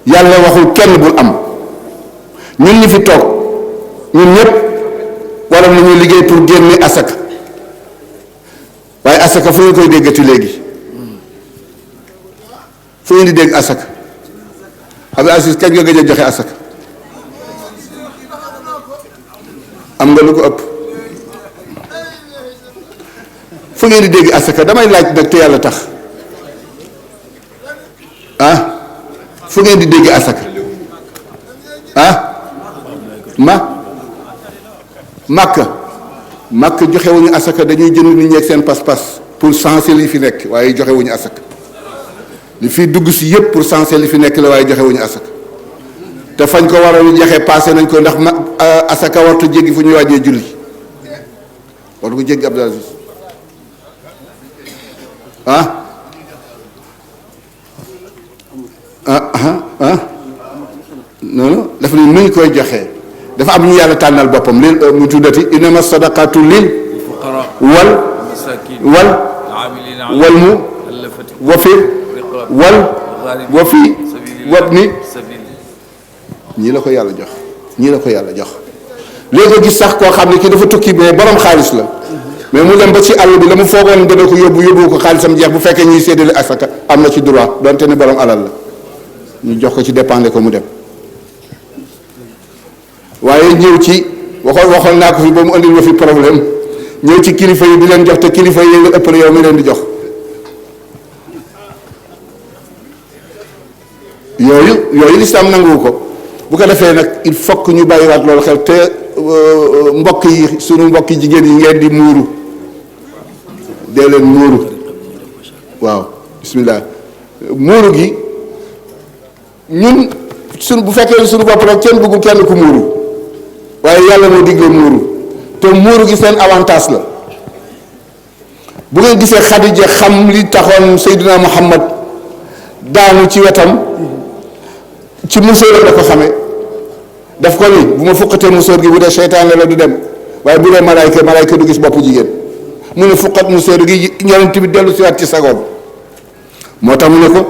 S2: yàlla waxul kenn bul am ñun ñi fi toog ñun ñëpp waroon nañu liggéey pour génne asaka waaye asaka fu ñu koy déggati léegi fu ñu di dégg asaka Abdou Aziz kañ nga gëj a joxe asaka am nga lu ko ëpp fu ngeen di dégg asaka damay laaj nag te yàlla tax fu ngeen di dégg asaka màkk joxewuñu asaka dañuy jënd nit ñi ak seen pas-pas pour senser li fi nekk waaye joxewuñu asaka li fi dugg si yëpp pour senser li fi nekk la waaye joxewuñu asaka te fañ ko waroon joxe passé nañ ko ndax asaka wartu jéggi fu ñuy wàññee julli wartu ko jéggi Abdou Aziz non dafa ne nu ñu koy joxee dafa am ñu yàlla tànnal boppam lil mu tuddati innama sadaqatu lil wa fi wabni ñii la ko yàlla jox léegi nga gis sax koo xam ne kii dafa tukki mais borom xaalis la mais mu dem ba ci àll bi la mu foogoon dana ko yóbbu ko xaalisam jeex bu fekkee ñuy séddale asaka am na ci droit donte ne borom alal la ñu jox ko ci dépendre ko mu dem waaye ñëw ci waxoon naa ko fi ba mu andil ma fi problème ñëw ci kilifa yi di leen jox te kilifa yi nga ëppale yow mi leen di jox yooyu lislaam nanguwu ko bu ko defee nag il faut que ñu bàyyiwaat loolu xel te mbokk yi sunu mbokki jigéen yi ngeen di muuru dee leen muuru waaw bismillah muuru gi ñun sunu bu fekkee sunu bopp nag kenn bëggul kenn ku muuru waaye yàlla moo digle muuru te muuru gi seen avantage la bu ngeen gisee Xadija xam li taxoon Seydina Muhammad daanu ci wetam ci musóor la ko xamee daf ko ni bu ma fuqatee musóor gi bu dee seytaan la du dem waaye bu dee malaayka du gis bopp jigéen mu ne fuqat musóor gi yonent bi dellu si waat ci sagoom moo tax mu ne ko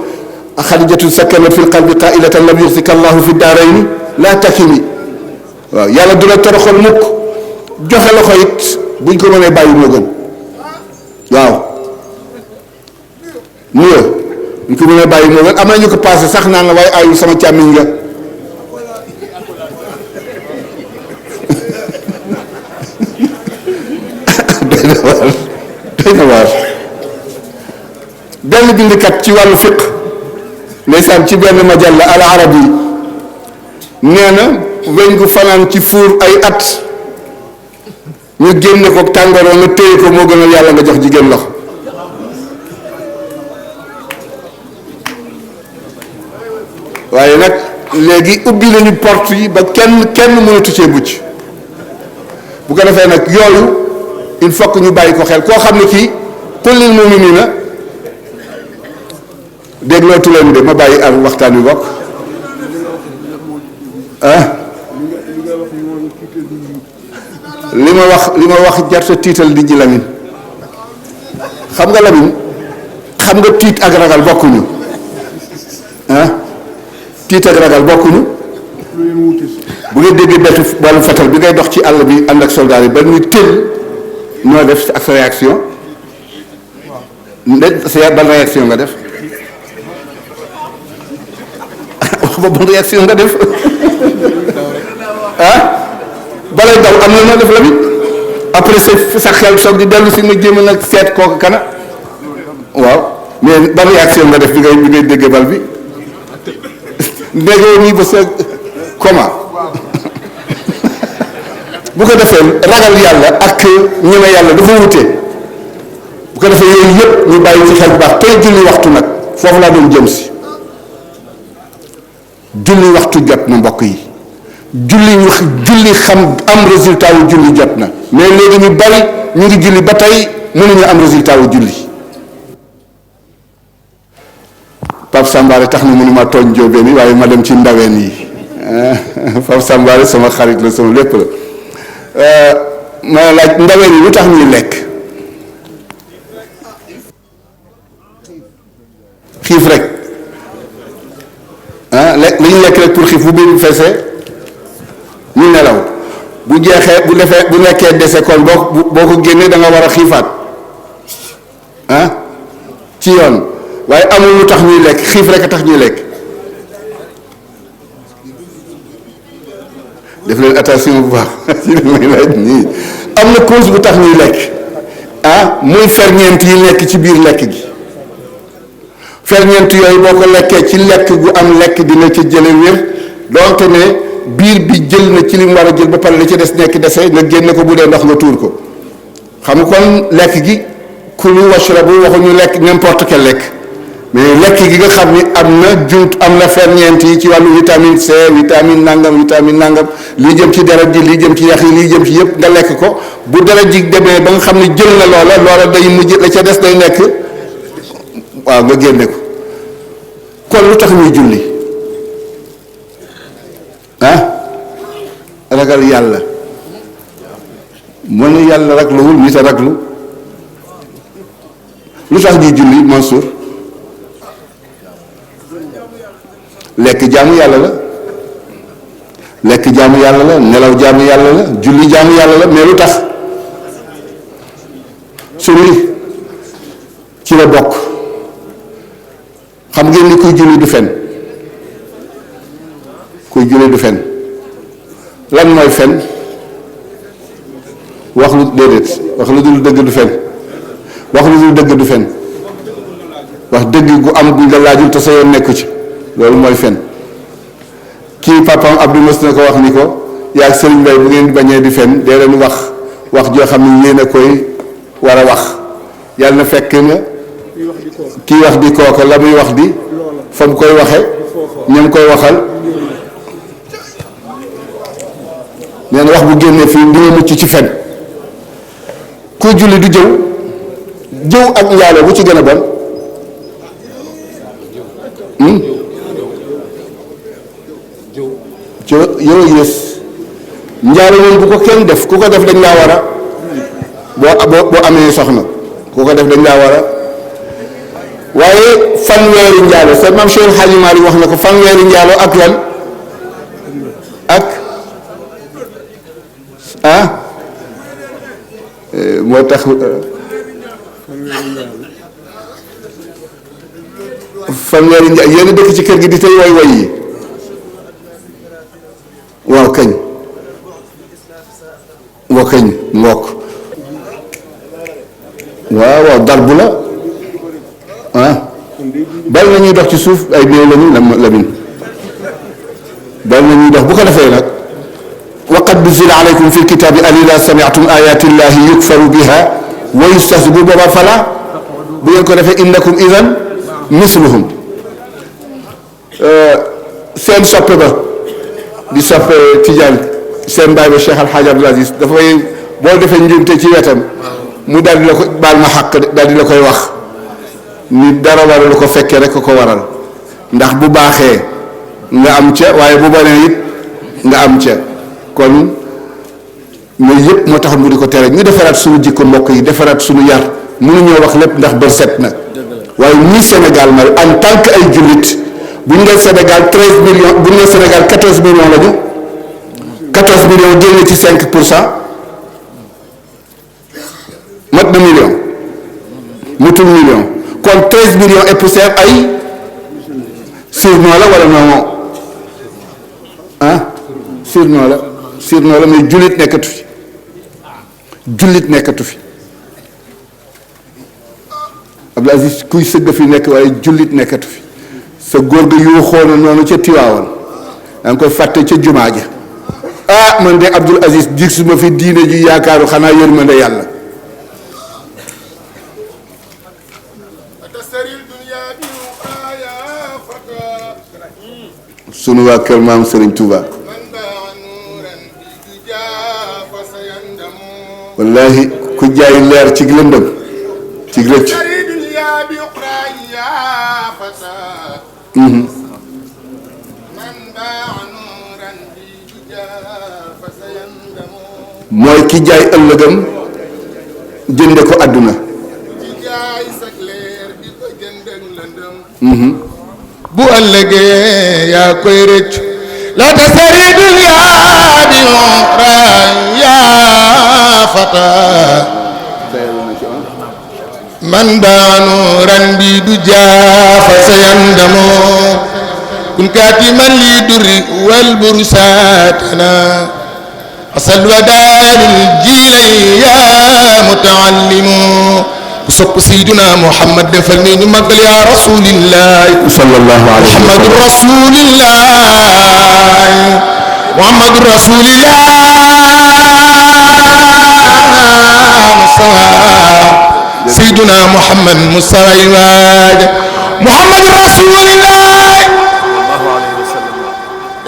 S2: Xadijatu sakkanat fil qalbi qailatan lam yuxsika allahu fi daarayni laa takimi waaw yàlla du la toroxal mukk joxe la ko it buñ ko mënee bàyyi moo gën waaw buñ ko mënee bàyyi moo gën am na ñu ko passé sax naan la waaye ayul sama càmmiñ nga doy na waar. benn bindkat ci wàllu fiq ndeysaan ci benn majalla al arabi nee na weñ gu fanaan ci fuur ay at ñu génne ko tàngooroo nga téye ko moo gënal yàlla nga jox jigéen loxo. waaye nag léegi ubbi nañu porte yi ba kenn mënatu cee mucc bu ko defee nag yooyu il faut que ñu bàyyi ko xel koo xam ne kii qul lil mu'minina déglootu leen de ma bàyyi ak waxtaan wi bokk ah li ma wax jarta tiital di ji Lamin xam nga Lamin xam nga tiit ak ragal bokkuñu ah tiit ak ragal bokkuñu bu ngeen déggee bettu wàllu fetal bi ngay dox ci àll bi ànd ak soldat yi ba ñuy tël noo def ak sa réaction sa ban réaction nga def wax ba ban réaction nga def ah balay daw am na noo def la bi après sa xel soog di dellu si nga jéem a nag seet kooku kana waaw mais ban réaction nga def bi ngay déggee bal bi ndégoo nii ba sa comment bu ko defee ragal yàlla ak ñeme yàlla dafa wute bu ko defee yooyu yëpp ñu bàyyi ci xel bu baax tey julli waxtu nag foofu laa doon jëm si julli waxtu jot na mbokk yi julli xam am résultat wu julli jot na mais léegi ñu bari ñu ngi julli ba tey mënuñu am résultat wu julli. Pape Sambare tax na mënuma tooñ njóobeen yi waaye ma dem ci ndaween yi Pape Sambare sama xarit la sama lépp la ma laaj ndaween yi lu tax ñuy lekk xiif rek lekk li ñu lekk rek pour xiif bu biir feesee ñu nelaw bu jeexee bu nekkee dese kon boo ko génnee da nga war a xiifaat ci yoon waaye amul lu tax ñuy lekk xiif rek a tax ñuy lekk def leen attention bu baax ci may laaj nii am na cause bu tax ñuy lekk muy ferñeent yi nekk ci biir lekk gi ferñeent yooyu boo ko lekkee ci lekk gu am lekk dina ci jële wér donte ne biir bi jël na ci li mu war a jël ba pare li ci des nekk dese nga génne ko bu dee ndox nga tuur ko xam nga kon lekk gi kulu washrabu waxuñu lekk n'importe quel lekk mais lekk gi nga xam ni am na ferñeent yi ci wàllu vitamine C vitamine nangam lii jëm ci deret ji lii jëm ci yax yi lii jëm ci yëpp nga lekk ko bu deret ji demee ba nga xam ne jël na loola day mujj la ca des day nekk waaw nga génne ko kon lu tax ñuy julli ragal yàlla mënu yàlla ragluwul nit a raglu lu tax ñuy julli Mansour lekk jaamu yàlla la nelaw jaamu yàlla la julli jaamu yàlla la mais lu tax julli ci la bokk xam ngeen ni kuy julli du fen lan mooy fen wax lu dul dëgg du fen wax lu dul dëgg du fen wax dëgg gu am gu nga laajul te sa yoon nekku ci loolu mooy fen kii papaam Abdou mës na ko wax ni ko yaa ak Serigne Mbaye bu ngeen bañee di fen dee leen wax joo xam ne yéen a koy war a wax yàlla na fekk na kii wax di kooka la muy wax di fa mu koy waxe ñam koy waxal nee na wax bu génnee fii di nga mucc ci fen kuy julli du jëw ak njaaloo bu ci gën a bon yow yées njaalo moom bu ko kenn def ku ko def dañ laa war a boo amee soxna ku ko def dañ laa war a waaye fanweeri njaalo sa maam Cheikh Hadji Malick wax na ko fanweeri njaalo ak lan ak moo tax fanweeri njaalo yéen a dëkk ci kër gi di tey way yi waaw kañ mbokk waaw darbu la ah bari na ñuy dox ci suuf ay néew lañu Lamin bari na ñuy dox bu ko defee nag wa qad nuzila alaykum fi lkitabi an ida sami'tum ayati llahi yukfaru biha wa yustahzi bu booba fala bu ngeen ko defee innakum idan misluhum seen soppe ba di soppe Tijaan seen baay ba Cheikh Al Hadj Abdoul Aziz dafay boo defee njuumte ci wetam mu daal di la ko baal ma xàq daal di la koy wax ni dara waral ko fekkee rek ko waral ndax bu baaxee nga am ca waaye bu bonee it nga am ca kon yooyu yëpp moo taxoon mu di ko tere ñu defaraat suñu jikko mbokk yi defaraat suñu yar mënuñoo wax lépp ndax bër set na waaye ñii Sénégal ma en tant que ay jullit bu ñu nee Sénégal 13 millions bu ñu nee Sénégal 14 millions la ñu 14 millions génne ci 5% mat na million mutul million kon 13 millions et poussière ay surnom la wala non ah surnom la mais jullit nekkatu fi jullit nekkatu fi Abdou Aziz kuy sëgg fi nekk waaye jullit nekkatu fi sa góor ga yuuxoo na noonu ca Tiwaawan da nga koy fàtte ca jumaa ja ah man de Abdou Aziz gisuma fi diine ji yaakaaru xanaa yërmande yàlla sunu waa kër maam Serigne Touba wallahi ku jaay leer ci lëndëm ci rëcc mooy ki jaay ëllëgam jënde ko àdduna
S3: bu ëllëgee yaa koy rëcc la tasari dunya bi umran yaa fata man daanu ran bi du jaafa sayandamu kun katiman li durri wal bursatana asal wadalil jilay ya mutaallimu ku sopp Seydina Muhammad defal ni ñu màggal ya rasulillah
S2: sallallahu alayhi wa sallam
S3: Muhammadu rasulillah Muhammadu rasulillah Seydina Muhammad Mustafa waaj Muhammadu rasulillah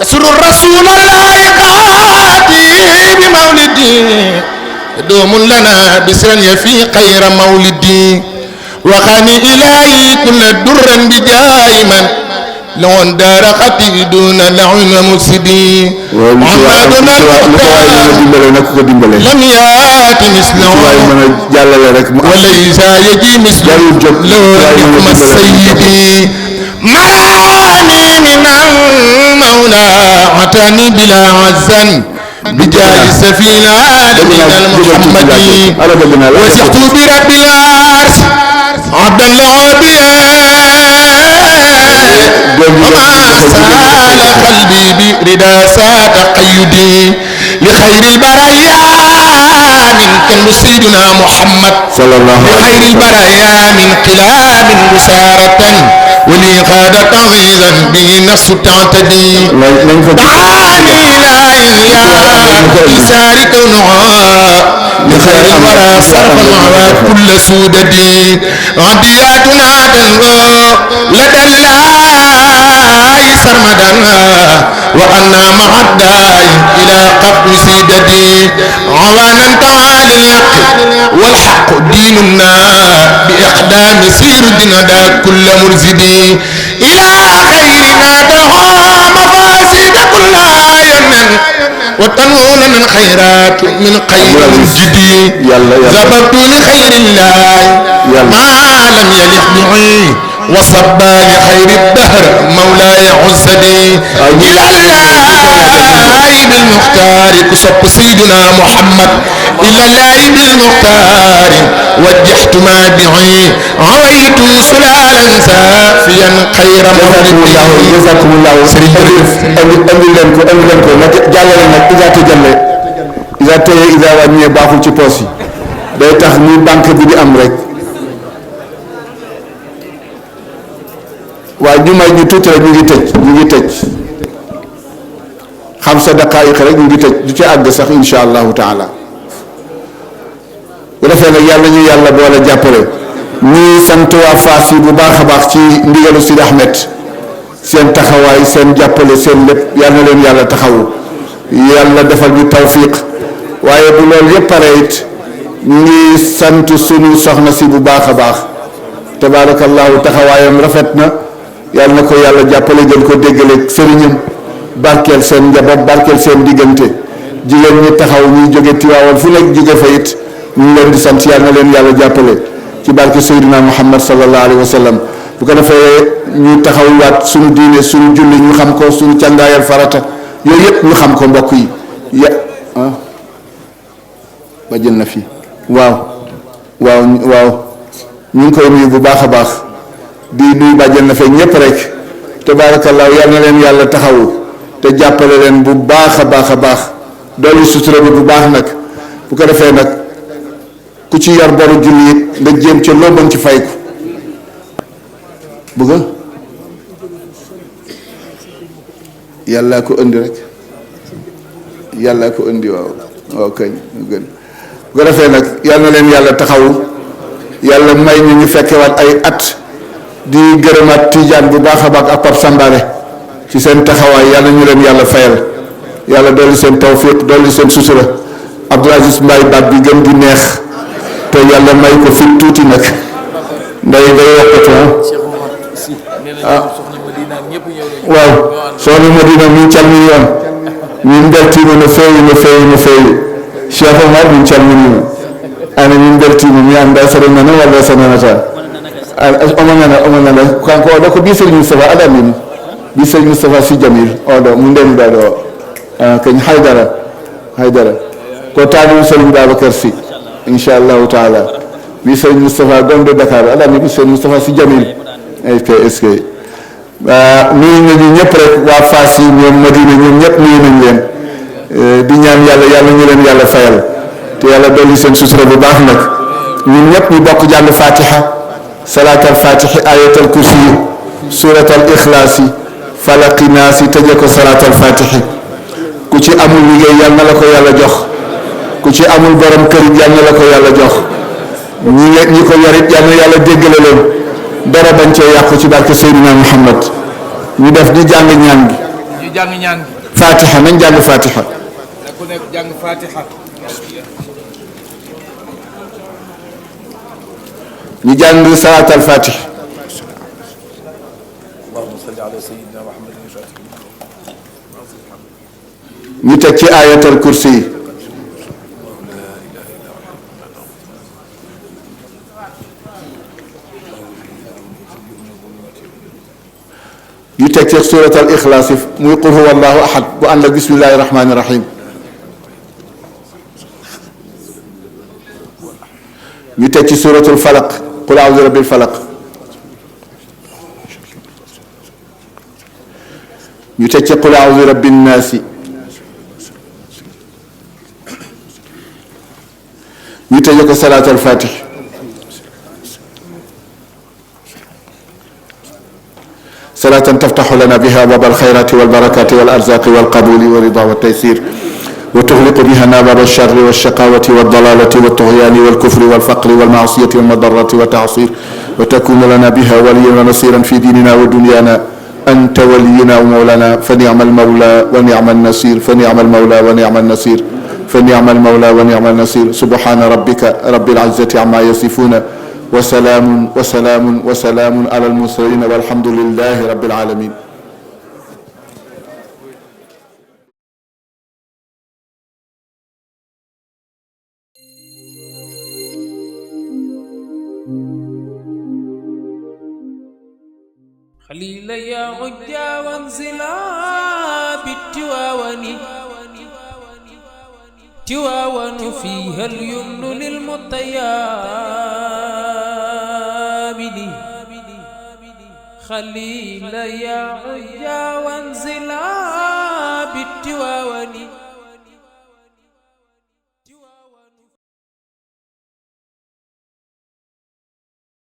S3: yasuru rasulillah qaati bi mawlidi دوم لنا بسرا يفي خير مولدي وخاني إلهي كل درا بجاي من لون دار خطي دون لعن ومفسدي محمدنا لم يات مثله وليس يجي مثله لو يقم السيدي مراني من المولى عتاني بلا عزا بجاه سفينة من المحمدي وسحت برب العرش عبدا لعبيا وما سال قلبي برداسات قيدي لخير البرايا من كل سيدنا محمد صلى الله عليه وسلم لخير البرايا من قلاب بشارة ولي قاد تعظيما به نفس تعتدي تعالي لا إيسار كونها لخير الورى صرفا على كل سوددي عدياتنا تنغو لدى الله سرمدا وأنا مع الداعي إلى قبر سيدتي عوانا تعالى الحق والحق ديننا بإقدام سير جندا كل مرزدي إلى خيرنا دعا مفاسد كلها يمن وتنول من خيرات من خير مرجدي زبطت لخير الله ما لم يلح معي وصب لخير الدهر مولاي عزدي إلى الله بالمختار كصب سيدنا محمد إلى الله بالمختار وجهت مادعي عويت سلالا سافيا خير مولدي
S2: جزاكم الله أمي لنكو جالنا نك إذا تجلى إذا تيه إذا وانيه باخل ci poos yi day tax ni banque bi di am rek waaye ñu may ñu tuuti rek ñu ngi tëj xam sa daqaayiq rek ñu ngi tëj du ci àgg sax insha allahu taala bu defee nag yàlla ñu yàlla boole jàppale ñuy sant waa Fass yi bu baax a baax ci ndigalu Sidi Ahmed seen taxawaay seen jàppale seen lépp yal na leen yàlla taxawu yàlla defal ñu tawfiq waaye bu loolu yëpp pare it ñu ngi sant sunu soxna si bu baax a baax tabaarakallahu taxawaayam rafet na yàlla na ko yàlla jàppale gën ko déggale sëriñam barkeel seen njaboot barkeel seen diggante jigéen ñi taxaw ñuy jóge Tiwaawan fu nekk jóge fa it ñu ngi leen di sant yàlla na leen yàlla jàppale ci barke Seydina Muhammad sallallahu alayhi wa sallam bu ko defee ñu taxawwaat suñu diine suñu julli ñu xam ko suñu càngaayal farata yooyu yëpp ñu xam ko mbokk yi ba jël na fi waaw ñu ngi koy nuyu bu baax a baax di nuyu bàjjal na fekk ñëpp rek tabaarakallaahu yal na leen yàlla taxawu te jàppale leen bu baax a baax dolli sutura bi bu baax nag bu ko defee nag ku ci yor boru julli it nga jéem ca loo mën ci fay ko bëgg yàllaa ko indi rek yàllaa ko indi waaw kañ gën bu ko defee nag yal na leen yàlla taxawu yàlla may ñu fekkewaat ay at di gërëmaat Tijaan bu baax a baax ak Pape Sambare ci seen taxawaay yàlla ñu leen yàlla fayal yàlla dolli seen tawfiq dolli seen sutura Abdoul Aziz Mbaye baat bi gën di neex te yàlla may ko fi tuuti nag nday wokkatoo waaw soxna Madina min calminima min beltima no feewi Cheikh Omar min calminima ana min beltima mi anda saɗa nana walla sa nanata omo nana kanko oɗo ko bisel Moustapha aɗa andini bisel Moustapha Sy Jamil oɗo mo ndemɗa ɗo kañ haydara ko taalibu Serigne Babacar Sy inchallahu taala bisel Moustapha gonɗo Dakar aɗa andi bisel Moustapha Sy Jamil est-ce que nuyu nañu ñëpp rek waa Fass yi ñoom Madina ñoom ñëpp nuyu nañ leen di ñaan yàlla ñu leen yàlla fayal te yàlla dolli seen sutura bu baax nag ñun ñëpp ñu bokk jàng fatiha salaatal fatihi ayatal kursi suratal ikhlaasi falaqi naasi tëje ko salaatal fatihi ku ci amul liggéey yal na la ko yàlla jox ku ci amul borom kër yal na la ko yàlla jox ñi ko yorit yal na yàlla déggale leen dara bañ cee yàqu ci barke Seydina Muhammad ñu def di jàng ñaan gi fatiha nañ jàng fatiha
S1: ku nekk jàng fatiha
S2: ñu jàng salaatal fatih ñu teg ci ayatal kursi yi ñu teg ci suratal ixlaas yi muy qul huwa allahu ahad bu ànd ak bismillahi rahmani rahim ñu teg ci suratul falaq qul a'udhu bi rabbil falaq ñu teg ci qul a'udhu bi rabbin naasi ñu tëje ko salaatul fatih salaatan taftaxu lana biha baaba alxayrati walbarakati walarzaqi walqabuli walrida waltaysir وتغلق بها باب الشر والشقاوة والضلالة والطغيان والكفر والفقر والمعصية والمضرة والتعصير وتكون لنا بها وليا ونصيرا في ديننا ودنيانا أنت ولينا ومولانا فنعم المولى ونعم النصير فنعم المولى ونعم النصير فنعم المولى ونعم النصير سبحان ربك رب العزة عما يصفون وسلام على المرسلين والحمد لله رب العالمين.
S1: خليل يا عجا وانزلا بالتواون تواون فيها اليمن للمطيابد خليل يا عجا وانزلا بالتواون